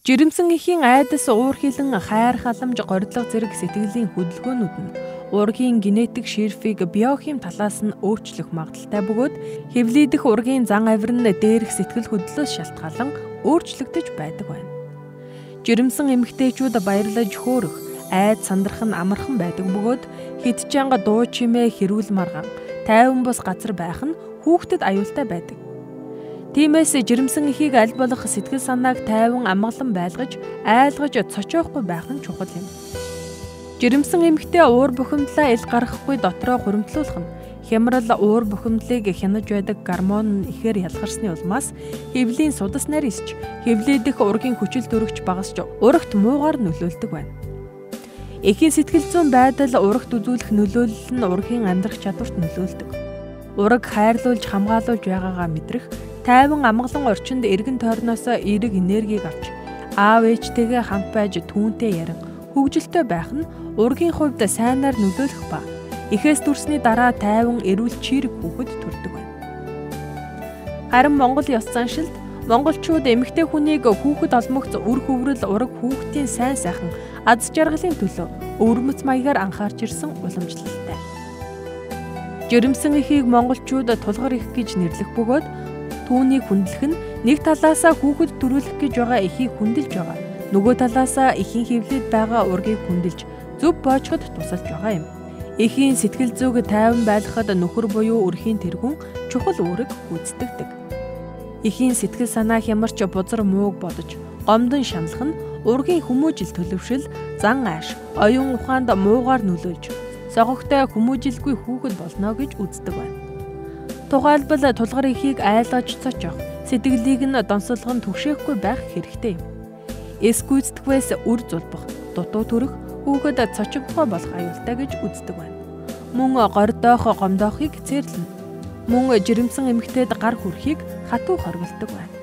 Жирэмсэн эхийн айдас уур хилэн хайр халамж горилго зэрэг сэтгэлийн хөдөлгөөнүүд нь ургийн генетик ширфийг биохим талаас нь өөрчлөх магадлалтай бөгөөд хэвлийдэх ургийн зан авир нь дээрх сэтгэл хөдлөлөөс шалтгаалan өөрчлөгдөж байдаг байна. Жирэмсэн эмэгтэйчүүд баярлаж хөөрөх, айд сандрах нь амархан байдаг бөгөөд хэд чанга дуу чимээ хэрүүл марган, тайван бус газар байх нь хүүхдэд аюултай байдаг. Тиймээс жирэмсэн эхийг аль болох сэтгэл санааг тайван амгалан байлгаж, айлгаж цочоохгүй байх нь чухал юм. Жирэмсэн эмэгтэй уур бухимдлаа ил гаргахгүй дотроо хуримтлуулах нь хямрал уур бухимдлыг хянаж байдаг гормон нь ихээр ялгарсны улмаас хэвлийн судас нарь исч хэвлийдэх ургийн хүчил төрөгч багасч урагт муугаар нөлөөлдөг байна. Эхийн сэтгэл зүйн байдал урагт үзүүлэх нөлөөлөл нь ургийн амьдрах чадварт нөлөөлдөг. Ураг хайрлуулж хамгаалуулж байгаагаа мэдрэх, тайван амгалан орчинд эргэн тойрноосоо эерэг энергийг авч аав ээжтэйгээ хамт байж түүнтэй ярин хөгжилтэй байх нь ургийн хувьд сайнаар нөлөөлөх ба эхээс төрсний дараа тайван эрүүл чийрэг хүүхэд төрдөг байна. Харин Монгол ёс заншилд монголчууд эмэгтэй хүнийг хүүхэд олмогц үр хөврөл ураг хүүхдийн сайн сайхан аз жаргалын төлөө өвөрмөц маягаар анхаарч ирсэн уламжлалтай. Жирэмсэн эхийг монголчууд тулгар их гэж нэрлэх бөгөөд түүнийг хүндлэх нь нэг талаасаа хүүхэд төрүүлэх гэж байгаа эхийг хүндэлж байгаа. Нөгөө талаасаа эхийн хэвлээд байгаа ургийг хүндэлж зөв боожход тусалж байгаа юм. Эхийн сэтгэл зүйг тайван байлгахад нөхөр буюу өрхийн тэргүүн чухал үүрэг гүйцэтгэдэг. Эхийн сэтгэл санаа хямарч бузар мууг бодож гомдон шаналх нь ургийн хүмүүжил төлөвшил, зан ааш, оюун ухаанд муугаар нөлөөлж согогтой хүмүүжилгүй хүүхэд болно гэж үздэг байна. Тухайлбал тулгар эхийг айлгаж цочох, сэтгэлийг нь донсолгон түгшээхгүй байх хэрэгтэй юм. Эс гүйцэтгвээс үр зулбах, дутуу төрөх, хүүхэд цочимтгой болох аюултай гэж үздэг байна. Мөн гордоох, гомдоохыг цээрлэнэ. Мөн жирэмсэн эмэгтэйд гар хүрхийг хатуу хоригддог байна.